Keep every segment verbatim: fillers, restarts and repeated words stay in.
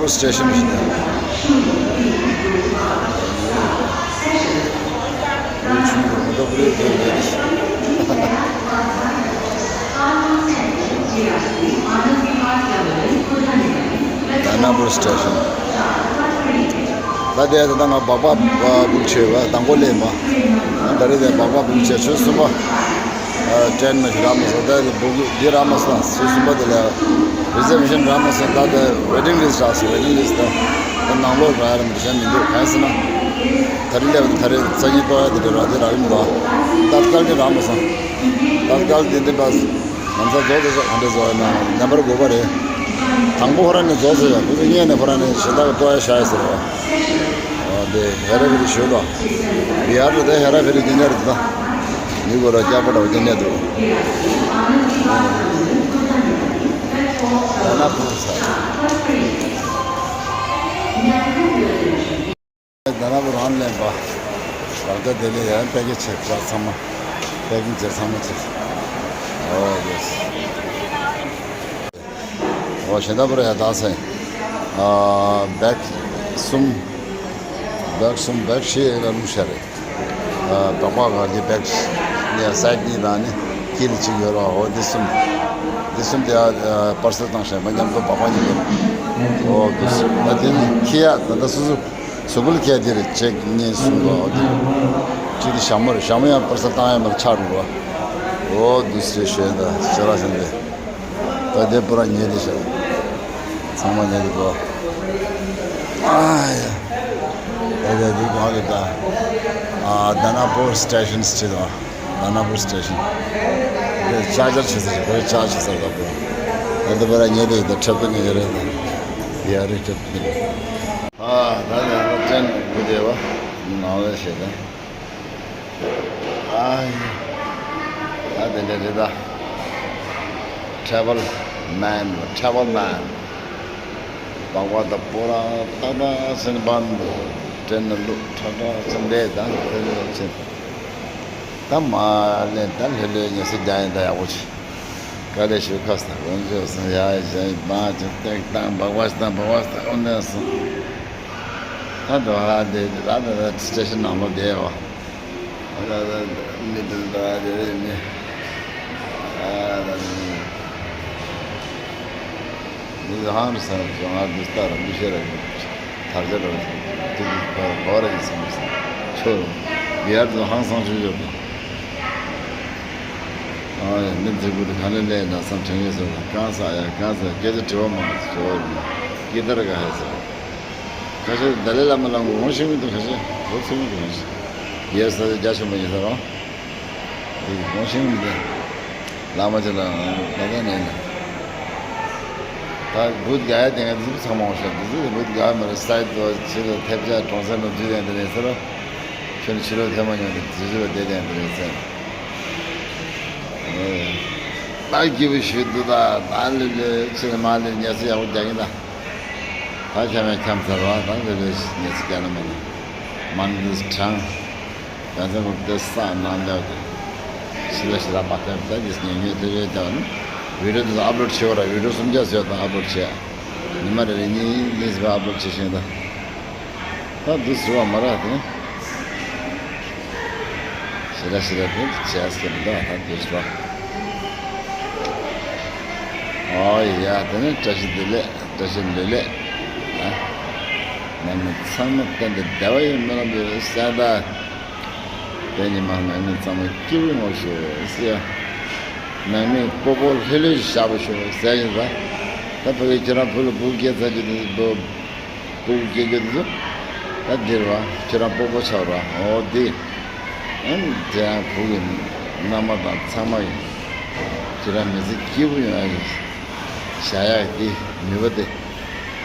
སི་ཊེ་ཤན་ཞིག་ཡོད། དཱ་ནཱ་པུར་སི་ཊེ་ཤན། ད་ལྟའི་ད་ལྟ་ང་སྦག་སྦག་བུག་བྱས་པ་དང་པོ་སླེབས་པ། ད་རེས་དེ་སྦག་སྦག་བུག་བྱས་ཆུ་གསུམ་པ། ཨ། ཊེན་ནི་རག་མ་སོང་། ད་བུག་འདི་རག་མ་སོང་། ཆུ་གསུམ་པ་དེ་ལ་རི་ཛར་ཝེ་ཤན་རག་མ་སོང་། ད་ལྟ་ཝེ་ཊིང་ལིསི་ཊི་རག་སོང་། ཝེ་ཊིང་ལིསི་ཊི་ད་ད་ནང་ལོགས་རག་ཡ་ར་མི་འདུག་གཞན་མི་འདུག་གང་ཡིན་ཟེར་ན། ད་རེས་སླེབས་པ་དང་ད་རེས་སང་ཉིན་གཏོང་ཡ་དེ་འདྲ་རག་དེ་རག་གི་མི་འདུག་ད་སྐལ་དེ་རག་མ་སོང་། ད་སྐལ་དེ་འདི་པ། ང་ཚོ་རྫོགས་ཚར་ས། ག་འདྲ་རྫོགས་ཡོད་ན་ནམ་བར་དགུ་པ་རེད། དང་པོ་ཁོ་རང་ནས་རྫོགས་ཚར་ཡ། བུ་གཉིས་ནས་ཁོ་རང་ནས་ཞེ་དྲག་གི་ལྟོ་ཡ་ཤ་ཡ་ཟེར་བ། ཨ། དེ་ཧེ་ར་ཕེ་རི་ཞུ་དང་། བི་ཧར་དེ་ཧེ་ར་ཕེ་རི་སྐྱེ་གནས་རེད་ད། མི་གོ་ལ་སྐྱག་པ་འདྲ་བོ་སྐྱེ་གནས་འདུག་ད་ན་ཕུར་ས། ད་ན་བུ་རང་ལེན་པ། ད་ལྟ་དེ་ལས་ཡང་ཕེ་ཀིང་བྱས། ཚང་མ་ཕེ་ཀིང་བྱས། ཚང་མ་བྱས། ཨོ་ཡེ་སི། ཨོ་ཞེ་ད་བུ་ར་ཡ་ད་སེ། ཨ། བེག་གསུམ། བེག་གསུམ། བེག་བཞི་ལ་ལུང་ཤར་རེད། ཨ། སྦག་སྦག་ག་གི་བེག་ཡ་སའི་ཌི་གཉིས་དང་ནི་དཀྱིལ་གཅིག་ཡོད་ར། ཨོ་འདི་གསུམ། འདི་གསུམ་དེ་ཨ་པར་སེལ་བཏང་བཞག་པ། མཉམ་དུ་སྦག་སྦག་གཉིས་ཡོད། ཨོ་འདི་གསུམ། ཨ་འདི་ནི་ཁྱི་ཡ་ད་ལྟ་སོ་སོ། གཟུགས་པོ་ལ་ཁྱད་དེ་རེད། གཅིག་གཉིས་གསུམ་དང་། འོ་དེ། གཅིག་དེ་ཞྭ་མོ་རེད། ཞྭ་མོ་ཡང་པར་སེལ་བཏང་ཡ་མ་རེད། ཆག་འགྲོ་བ། འོ་དུས་རེ་ཞོད་ད་ཅེ་ར་ཞོན་དེ། ད་དེ་པུ་ར་ཉལ་དེ་ཤག་ཚང་མ་ཉལ་དེ་འདུག་ཨ་ཡ། ད་དེ་དུས་གང་གི་ད། ཨ། དཱ་ན་པུར་སི་ཊེ་ཤན་ཟེར་དང་། དཱ་ན་པུར་སི་ཊེ་ཤན། དེ་ཅར་ཇར་བྱེད་ས་ཞིག་ཁོ་རེ་ཅར་བྱེད་ས་ལ་པོ། ད་དེ་པུ་ར་ཉལ་དེ་ད་འཁྲབ་སྟོན་གྱི་རེད་ད། ཡ་རེད། འཁྲབ་སྟོན་གྱི་རེད། ཨ། ད་ནི་ཨ་ཅན་བུ་དེ་བ་ནང་ལ་བྱེད་ད། ཨ་ཡ། ད་དེ་འདྲ་རེད་ད། ཊེ་བལ་མན་བ། ཊེ་བལ་མན། སྦག་སྦག་ད་པོ་ར་ཏག་ཏག་སེ་ནི་བན་དུ་ཏྲེན་ནི་ལུག་ཁྲ་ཁྲ་སེ་འདས་ད། དེ་ནི་ལོག་ཕྱིན། ད་མ་ལེན་ད་ལྷོད་ལྷོད་ཉལ་ས་རྒྱག་ཡིན་ད། ཡག་པོ་བྱེད། དཀའ་ལས་ཞུ་ཁ་ས་ལོན་ཞུ་སོང་། ཡ་ཞེ་མ་ཅིག་སྟེགས་བཏང་། སྦག་སྦག་ཞིག་བཏང་། སྦག་སྦག་ཞིག་བཏང་། འོ་འདྲ་སོང་། ད་འགྲོ་ཧ་དེ་ད་ད་ད་སི་ཊེ་ཤན་ནང་ལོགས་བསྡད་ཡོད། ཨ་ད་ད་མི་འདུག་ད་དེ་རེད་མི། ཨ་ད་མི། མི་ཧང་རུ་སང་རུ་སོང་། ང་འདི་ལྟ་ར་མི་ཤེས་ར་ཡིན། དར་ཆ་ར་དུ་གོ་ར་ཡིན་སོང་། ཁྱོད་ཡར་དུ་ཧང་སང་ཆུ་ཡོད་དང་། ཨ་ཡ། མི་འཛིན་པོ་དེ་ག་ནས་སླེབས་ན་བསམ་དྲན་ཡོད་ཟེར་ལ། གང་ཟག་ཡ་གང་ཟག་སྐད་ཆ་དྲི་བ་མང་པོ་ཞུ་བ་ཡིན། ཀི་དར་ག་ཧེ་ཟེར། ཁ་ཤས་དཱ་ལའི་བླ་མ་ལ་ངོ་ཤེས་མི་འདུག་ཁ་ཤས་ལོ་ཚོད་མི་འདུག་ཁ་ཤས་ཡས་ས་རྒྱ་ཆེན་པོ་ཡིན་ས་རང་། དེ་ངོ་ཤེས་མི་འདུག་བླ་མ་ཅིག་ལ་ད་ལྟ་ནས་ན། ད་བུད་ག་ཡ་དེ་ང་འདི་ཚོ་ཚང་མ་ངོ་ཤེས། འདི་ཚོ་བུད་ག་མ་རེད། སའི་ཏོ་ཕྱི་ལ་ཐེབས་ཆག་གྲོང་གསེབ་ནང་འཛུལ་ཡང་དེ་རེད་ཟེར་རོ། ཁྱོད་ནི་ཕྱི་ལོགས་ཐེབས་མ་མྱོང་དེ་འཛུལ་འཛུལ་བ་བསྡད་ཡང་དེ་རེད་ཟེར། ད་སྐྱིད་པོ་ཞུ་འདུག་ད་ད་ལི་ལི་ཕྱི་ལ་མ་ལི་ཉལ་ས་ཡག་པོ་རྒྱག་གིན་ད། ད་ཁྱམས་ཡང་ཁྱམས་ཚར་བ། ད་འདི་རེ་ཉལ་ཚིག་རྒྱག་ན་མ་ན་མང་འདི་གྲང་། ཡང་ཚན་མོ་དེ་ས་ནང་འདྲ་དེ་ཤི་ལ་ཤི་ལ་མ་ཐེབས། ད་འདི་ཉལ་ཉལ་དེ་རེ་རྒྱག་ནི། བི་ཌིའོ་དེ་ཚོ་ཨབ་ལོཌ་བྱེད་བ་ར། བི་ཌིའོ་སུམ་བརྒྱ་ཟེར་དང་ཨབ་ལོཌ་བྱེད། ཉི་མ་རེ་རེ་གཉིས་གཉིས་ཟེར་བ་ཨབ་ལོཌ་བྱེད་བཞིན་ད། ད་འདི་ཟེར་བ་མ་ར་དེ། ཤི་ལ་ཤི་ལ་དེ་བྱས་སྐད་མི་འདུག་ད་འདི་ཟེར་བ། ཨོ་ཡ། དེ་ནི་བཀྲ་ཤིས་བདེ་ལེགས། བཀྲ་ཤིས་བདེ་ལེགས། ཨ། ནང་མི་ཚང་མ་གཏན་དུ་བདེ་བ་ཡོད། སྨོན་ལམ་ཡོད་ཟེར་ད། དེ་ཉི་མ་ནང་མི་ཚང་མ་སྐྱིད་པོ་ངོ་ཤེས་ཟེར་ཡ། ནང་མི་སྤོ་སྤོ་ལྷོད་ལྷོད་ཞབས་པ་ཞུ་ཟེར་ཡིན་ད། ད་ཕ་གི་ཁྱེད་རང་བུ་ལ་བུ་སྐྱེས་ཚར་རྒྱུ་དེ་བུ་སྐྱེས་རྒྱུ་དེ་ཚོ་ད་འདིར་བ་ཁྱེད་རང་སྤོ་སྤོ་ཆགས་ར། འོ་དེ། ཨ་ནི་དེ་ཡང་བུ་གི་མནའ་མ་དང་ཚང་མ་གི་ཁྱེད་རང་མི་ཚེ་སྐྱིད་པོ་ཡོང་ཡ་གི་བྱ་ཡག་དེ་ནུས་པ་དེ་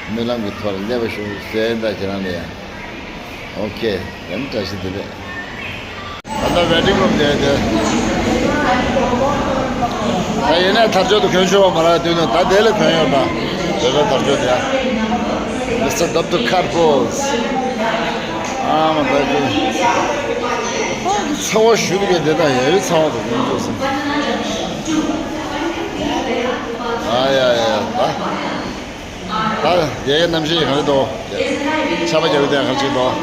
སྨོན་ལམ་གྱི་ཐོག་ལ་སླེབས་པ་ཤོག་ཟེར་ད་ཁྱེད་རང་ལ་ཡང་། ཨོ་ཁེ། ཡང་བཀྲ་ཤིས་བདེ་ལེགས། ད་ལྟ་ཝེ་ཊིང་རུམ་དེ་དེ། ད་ཡིན་ནའི་དར་ལྕོག་ཏུ་གོན་ཤོག་མ་རག་དུས་ནས་ད་དེ་ལ་གོན་ཡོད་ད། བོད་པའི་དར་ལྕོག་དེ་ཡ། མི་སི་ཊར་ཌོག་ཊར་ཁར་པོས། ཨ་མ་ད་དེ། ཚ་བ་ཞུ་གི་དེ་ད་ཡ་ཡོད་ཚ་བ་དུ་གོན་ཤོག་སམ། ཨ་ཡ་ཡ་ད། ད་རྒྱལ་ཁའི་གནམ་གཤིས་ག་རེ་འདུག་ཆར་པ་རྒྱག་གི་དེ་ག་རེ་ཅིག་འདུག་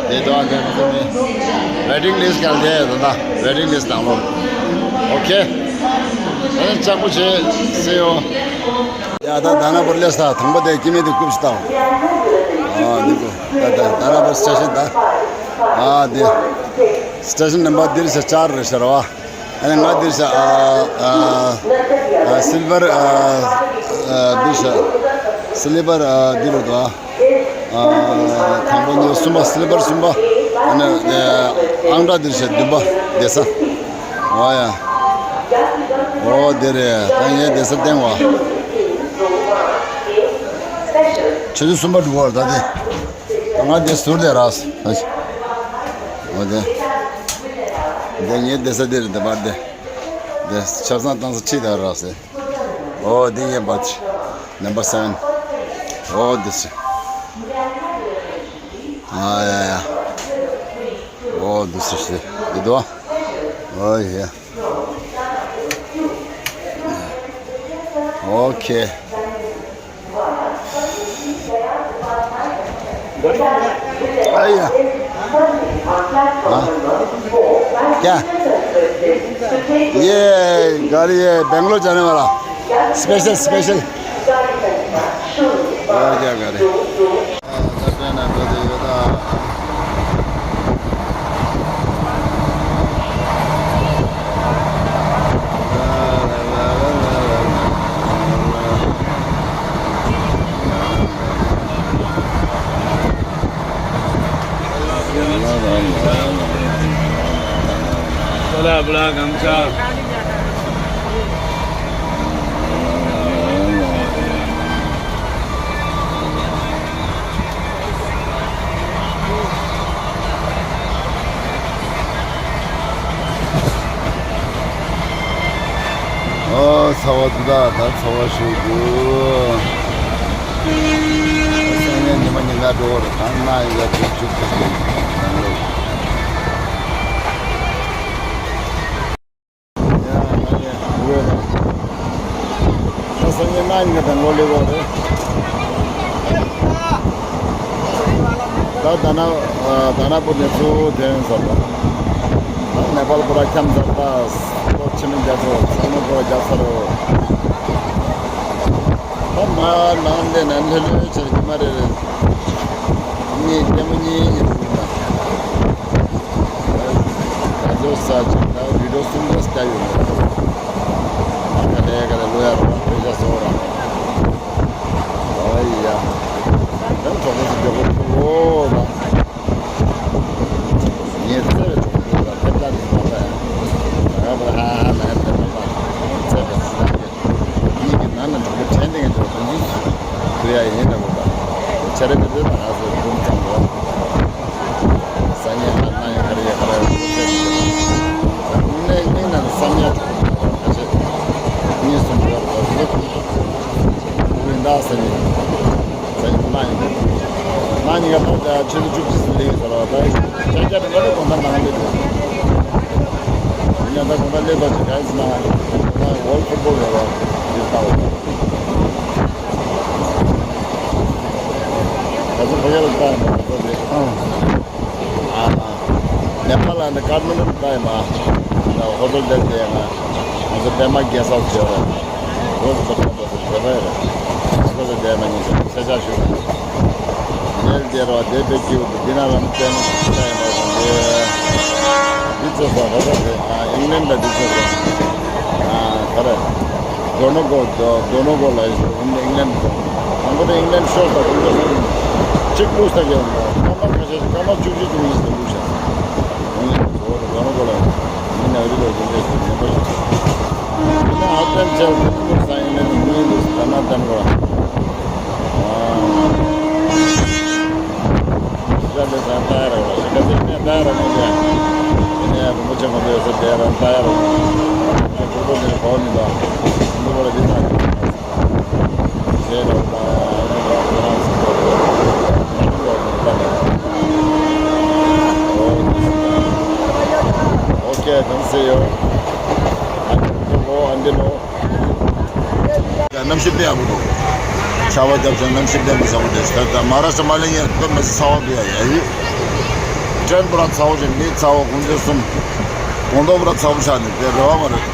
དེ་དོ་ཨ་ཁ་ཁ་ཁ་ནི་waiting list ག་ལ་དེ་ད་ད་waiting list download okay ཨ་ནི་ལྕགས་པོ་བྱེད་སེ་ཡོ། ཡ་ད་ད་ན་པར་ལས་ད་དང་པོ་དེ་སྐྱེ་དམན་དེ་རྐུབ་ཞིག་བཏང་། ཨ་འདི་གོ་ད་ད་ད་ན་པར་སི་ཊེ་ཤན་ད། ཨ་འདི་སི་ཊེ་ཤན་ནམ་པར་འདིར་ཤ་ཅར་རེད་ཤ་ར་བ། ཨ་ནི་ང་འདིར་ཤ་ཨ་ཨ་སིལ་བར་ཨ་ཨ་འདིར་ཤ་སི་ལི་བར་ཨ་འདི་རུ་དོ། ཨ་དང་པོ་གཉིས་གསུམ་པ་སི་ལི་བར་གསུམ་པ། ཨ་ནི་ཨ་ཨང་གྲངས་འདིར་ཤ་བདུན་པ་བསྡད་ས། ཨོ་ཡ། ཨོ་དེ་རེད། ད་ངས་བསྡད་ས་བསྟན་བ། ཆུ་ཚོད་གསུམ་པ་འགྲོ་བར་ད་དེ། ང་དེ་ཟུར་དེ་རག་སོང་། འོ་དེ། དེ་ངའི་བསྡད་ས་དེ་རེད། དེ་བར་དེ། དེ་ཆབ་གསང་བཏང་ས་ཁྲིད་དེ་རག་སོང་། འོ་དེ་ངའི་བར་དེ། number seven། འོ་དེ་ཆེ། ཨ་ཡ་ཡ། འོ་དེ་ཆེ་ཆེ། དེ་དོ། འོ་ཡ། Okay. अय्या। हाँ? क्या? ये गाड़ी है बेंगलोर जाने वाला। Special, special. और क्या गाड़ी? ཨོ་ཚ་བ་འདུག་ད་ད་ཚ་བ་ཞུ་དགོས། སང་ཉིན་ཉི་མ་ཉིན་ག་འགྲོ་བར་གང་ན་ཡོད་ཅིག་ཅིག་ཅིག་ཅིག་ད་སང་ཉིན་གནངས་ཉིན་དང་ལོ་ལེགས་པོ་རེད། ད་ད་ན་ད་ན་པུ་ནས་ཚུར་ཐོན་ཚར་ད། ནེ་པཱལ་པུ་ར་འཁྱམས་ཚར་ད། ལོ་ཕྱི་མི་རྒྱ་མཚོ་ཚང་མ་པུ་ར་རྒྱབ་ཚར་རོ། ད་མ་ནང་ལས་ན་ལྷོད་ལྷོད་བྱས་ཉི་མ་རེ་རེ། གཉིས་ལྟད་མོ་གཉིས་ཡིན་འདུག་ན། ད་ཚོ་ས་ཅིག་ད་བི་ཌིའོ་གསུམ་འགོ་བརྒྱབ་ཡོད་མོད། ག་ལེ་ག་ལེ་ལོ་ཡར་བ་དཔེ་ཆ་སོ་ར། ཨོ་ཡ། ད་གྲོགས་པོ་ཚོ་མགྱོགས་པོ་ཐུག་ཨོ་ད། ངས་བརྩེ་བའི་གྲོགས་པོ་ཚོ་ལ་ཐེབས་རྩ་ནས་མ་ལྟ་ཡ། ང་བ་ཧ་ཧ་ལ་ཡ་ཐེབས་མ་ལྟ། བརྩེ་བའི་ཚིག་ལ་ཡ། གཉིས་ཀྱི་ནང་ན་གྲོགས་པོ་དྲན་ཏེ་ངས་འགྲོ་དོན་ཚུལ་ཞུ་ཡ་ཡིན་ན་གོ་ད། ཆ་རེ་དེ་དེ་ལ་ང་ཚོ་འབུམ་ཚང་གོ། སང་ཉིན་ལ་གནང་ཡོད་ག་རེ་ཡོད་ག་རེ་ཡོད་ག་རེ་ཡོད། དངོས་གནས་ངས་ན་བསམ་ཡ་ཁ་ཤས་གཉིས་གསུམ་ཡོད་ག་རེ་ཡོད། ཀུན་ཟླ་སེ་ནི་ཟེར་གནང་ཡོད་པས། གནང་ཉིན་ག་ད་ཆུ་ཚོད་བཅུ་གཅིག་ལས་ཡོད་ཟེར་བ་ད་ཆ་རྒྱ་དེ་ང་ཚོ་དགོང་དག་ནང་ལས་ཡོད། ཡང་ད་དགོང་དག་ལས་ད་ཅིག་ག་ཡིན་ཟེར་ན་ང་ཝོལ་ཕུཊ་བོལ་ཡོད་ར་འདི་ལྟ་བ། ང་ཚོ་ཕ་གི་ལ་ལྟ་ཡོད་པ་ང་ཚོ་རེད། ཨང་། ཨ། ནེ་པཱལ་ལ་ནི་ཀ་ཐ་མན་ཌུ་ལ་ཡིན་པ། ཧོ་ཊེལ་དེ་དེ་ང་ང་ཚོ་པད་མ་གེ་སི་ཧའུ་སི་ཡོད་རེད། ཧོ་ཊེལ་པད་མ་གེ་སི་ཧའུ་སི་དེ་པ་ཡོད་རེད། ང་ཚོ་དེ་དེ་མ་ཉིན་ཞིག་ཆ་ཆ་ཞུ་རེད། དེ་དེ་རོ་དེ་པེ་ཀྱུ་དེ་ན་ལམ་བསྟན་ལྟ་ཡིན་པ་དང་དེ། འདི་ཚོ་ཧོ་ཊེལ་དེ་ཨ་ཨིང་ལན་ལ་འདི་ཚོ་ཨ་ག་རེ། དོ་ནོ་གོ་དོ་དོ་ནོ་གོ་ལ་ཡིན་ཨིང་ལན་དང་། དང་པོ་དེ་ཨིང་ལན་ཤོར་དང་དེ་ཚོ་གཅིག་བླུགས་ས་ཡོད་མོད། སྐར་མ་ཁ་ཤས་སྐར་མ་བཅུ་བཞི་ཅུ་གཉིས་སུ་བླུགས་ཤག་ཨིང་ལན་གཙོ་བོ་དོ་ནོ་གོ་ལ་ཡིན་ན་རི་ལོ་རི་ལོ་ཞིག་ཡིན་པ་ཞིག་ཡིན་ན་ཧ་ཅང་ཆེ་བ་དེ་བླུགས་ས་ཨིང་ལན་དང་དངུལ་འདུག་ད་ན་ལྡན་གོ་ལ། ཤ་དེ་ཚང་ལྟ་ཡ་ར་བ་ཤ་དེ་ནས་ལྟ་ཡ་ར་མི་འདུག་ཡིན་ན་ཡང་རིན་པོ་ཆེ་མ་འདུག་ས་དེ་ར་ལྟ་ཡ་ར་བ་ཁོ་ཁོ་ནས་གོ་མི་འདུག་འདུག་བ་ལ་འདི་ལྟ་ཡ་ར་བ་ཟེར་ར་བ་ད་ནི་ལ་ཁོ་རང་ཚོ་ལྟ་ནས། ཀྱེ་དང་སེ་ཡོ། ཨ་ནི་ལོ་ཨ་འདི་ལོ། ཡ་གནམ་གཤིས་དཔེ་ཡག་པོ་འདུག་ཆར་པ་བརྒྱབ་ཀྱང་གནམ་གཤིས་དཔེ་མི་བཟང་པོ་འདུག་ད་ལྟ་མ་ར་ཤ་མ་ལེ་ཉེ་དཔེ་མི་སྲིད་ཚ་བ་འདུག་ཡ་ཡ་ཡི། ཀྲན་པུ་ར་ཚ་བོ་ཞིག་མི་ཚ་བོ་གུང་ཚེ་གསུམ། གུང་ཐོག་པུ་ར་ཚ་བོ་ཆགས་ནས་དཔེ་རེ་བ་མ་རེད།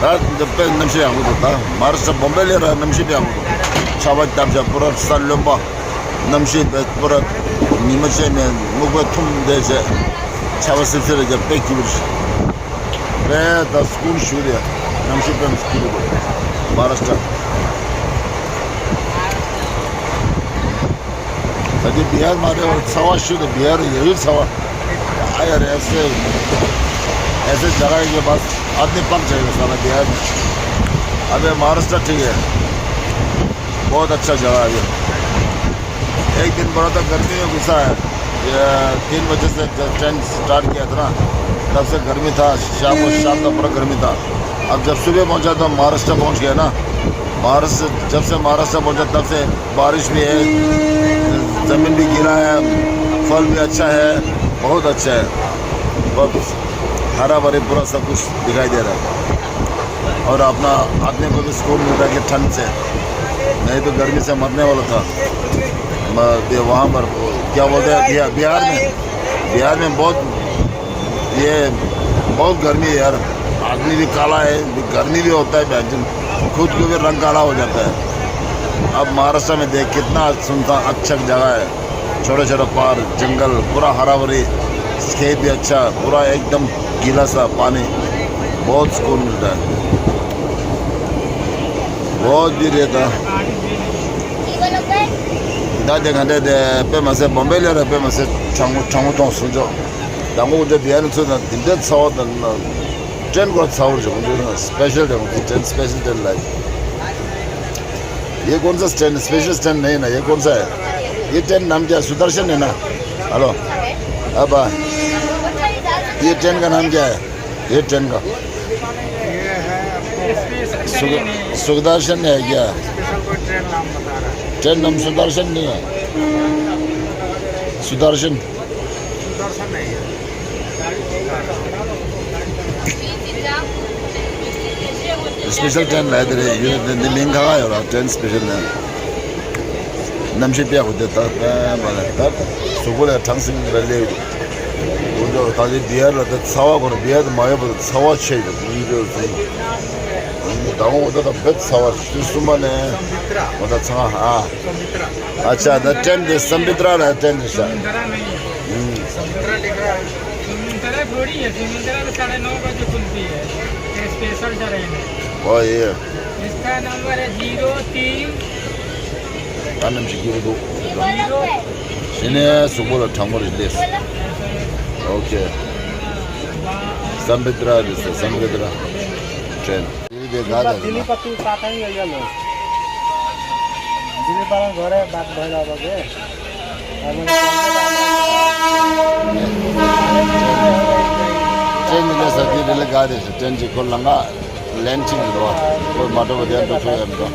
ད་འདི་དཔེ་གནམ་གཤིས་ཡག་པོ་འདུག་ད་མ་ར་ཤ་བོམ་བེ་ལས་ར་གནམ་གཤིས་དཔེ་ཡག་པོ་འདུག་ཆར་པ་བརྒྱབ་ཀྱང་པུ་ར་ས་རློན་པ། གནམ་གཤིས་དཔེ་པུ་ར་ཉི་མ་ཆད་ནས་སྨུག་པ་འཐུམ་བསྡད་བྱས། ཆར་པ་སིབ་སིབ་རེད་ཀྱང་དཔེ་སྐྱིད་པོ་རེད། རེད་ད་སྐུ་ཞུ་རེད། གནམ་གཤིས་དཔེ་སྐྱིད་པོ་འདུག་མ་ར་ཤ་ཏྲ། ད་དེ་བི་ཧར་མ་རེད་བ། ཚ་བ་ཞུ་དང་བི་ཧར་ཡ་ཡུལ་ཚ་བ། ཨ་ཡ་རེ་ཨེ་སེ། ཨེ་སེ་ཇ་ག་ཡི་གེ་པ་ཨ་ནི་པག་ཇ་ཡི་ས་ལ་བི་ཧར་མེ། ཨ་བེ་མ་ར་ཤ་ཏྲ་ཐིག་ཧེ། बहुत अच्छा जगह है ये। एक दिन बोला था गर्मी में गुस्सा है। ये तीन बजे से ट्रेन स्टार्ट किया था ना, तब से गर्मी था। शाम को, शाम तक पूरा गर्मी था। अब जब सुबह पहुंचा तो महाराष्ट्र पहुंच गया ना। महाराष्ट्र, जब से महाराष्ट्र पहुंचा तब से बारिश भी है, जमीन भी गीला है, फल भी अच्छा है, बहुत अच्छा है। बहुत हरा भरे पूरा सब कुछ दिखाई दे रहा है। और अपना आदमी को भी सुकून मिल रहा है कि ठंड से, नहीं तो गर्मी से मरने वाला था। म-, ये वहाँ पर क्या बोलते हैं, बिहार, बिहार में, बिहार में बहुत ये बहुत गर्मी है यार। आदमी भी काला है, गर्मी भी होता है, बहन, खुद को भी रंग काला हो जाता है। अब महाराष्ट्र में देख, कितना सुनसान अच्छा जगह है। छोटा छोटा पहाड़, जंगल, पूरा हरा भरी, खेत भी अच्छा, पूरा एकदम गीला सा पानी, बहुत सुकून मिलता है। बहुत भी रहता। ད་དེ་ག་འདྲ་དེ་དཔེ་མ་སྲིད་བོམ་བེ་ལས་ར་དཔེ་མ་སྲིད་གྲང་མོ་གྲང་མོ་གཏོང་སུ་འཇོག་དང་པོ་འདྲ་བི་ཧར་ཚོ་དང་དེ་འདྲ་ཚ་བ་དང་ན་ཀྲེན་གོ་ཚ་བོར་འཇོག་འདུག་ན་སྤེ་ཤལ་དང་ཀྲེན་སྤེ་ཤལ་ཀྲེན་ལ། ये कौन सा ट्रेन? स्पेशल ट्रेन नहीं ना, ये कौन सा है? ये ट्रेन नाम क्या है? सुदर्शन है ना? हेलो, अब ये ट्रेन का नाम क्या है? ये ट्रेन का ये है आपको सुग-, सुदर्शन है क्या? स्पेशल कोई ट्रेन नाम बता रहा है। ट्रेन नाम सुदर्शन नहीं है? सुदर्शन। सुदर्शन नहीं है। स्पेशल ट्रेन ལ་དེ་རེད། ཡོད་དེ་འདི་མིང་ག་ག་ཡོད་ར། ཀྲེན་སྤེ་ཤལ་ནས་གནམ་གཤིས་དཔེ་ཡག་པོ་དེ་ད་ད་མ་ལ་ད་གཟུགས་པོ་ལ་གྲང་སིང་ལ་སླེབས་འདུག་འུ་ཚོ་ད་ལྟའི་བི་ཧར་ལ་ད་ཚ་བ་ཁོ་ན་བི་ཧར་དུ་མ་ཡོད་པ་དུ་ཚ་བ་ཆེ་འདུག་འུ་ཚོ་ཟིན་ད་འོང་འོ་ད་ད་བེད་ཚ་བ་ཆུ་གསུམ་པ་ནས་འོ་ད་ཚ་བ་ཨ། अच्छा, द ट्रेन दे संबित्रा ला ट्रेन दे सा। हम्म। संबित्रा लिख रहा है। सुमित्रा थोड़ी है, सुमित्रा तो साढ़े नौ बजे खुलती है। ये स्पेशल ट्रेन है। ओ ये। इसका नंबर है ज़ीरो तीन। कानम से क्यों दो? ज़ीरो। इन्हें सुबह ला ठामर ले। ओके। संबित्रा दे सा, संबित्रा ट्रेन। दिल्ली दे गा दिल्ली दे। पत्ती साथ ही है ये लोग। दिल्ली पर घर है, बात भइल अब के। अब ट्रेन ले सा दिल्ली ले गा दे से ट्रेन जी को लंगा लैंड चिंग दो। कोई माटो बदिया तो छो हम तो।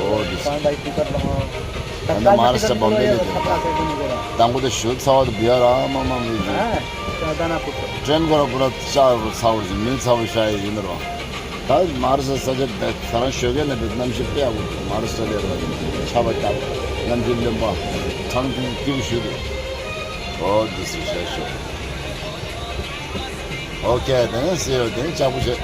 ओ दिस। ཨ་ནི་མ་ར་ཤ་བོམ་བེ་ལི་དེ་ད་དང་པོ་དེ་ཞོལ་ཚ་བ་དེ་བི་ཧར་ཨ་མ་མ་མི་ཞིག་ཀྲེན་གོ་ར་པུ་ར་ཤ་ཚ་བ་ཞིག་མི་ཚ་བ་ཤ་ཡི་ཡིན་རོ། ད་མ་ར་ཤ་ས་ཆ་དེ་ད་རང་ཞོལ་གན་ལ་དེ་གནམ་གཤིས་དཔེ་ཡག་པོ་འདུག་མ་ར་ཤ་ལས་ར་ཆར་པ་བརྒྱབ་གནམ་གཤིས་རློན་པ་གྲང་ཐུང་སྐྱིད་པོ་ཞུ་འདུག་འོ་དེ་སུ་ཤ་ཤོ། ཨོ་ཁེ། དེ་ནས་སེ་ཡོ་དེ་ནས་ལྕགས་པོ་བྱེད།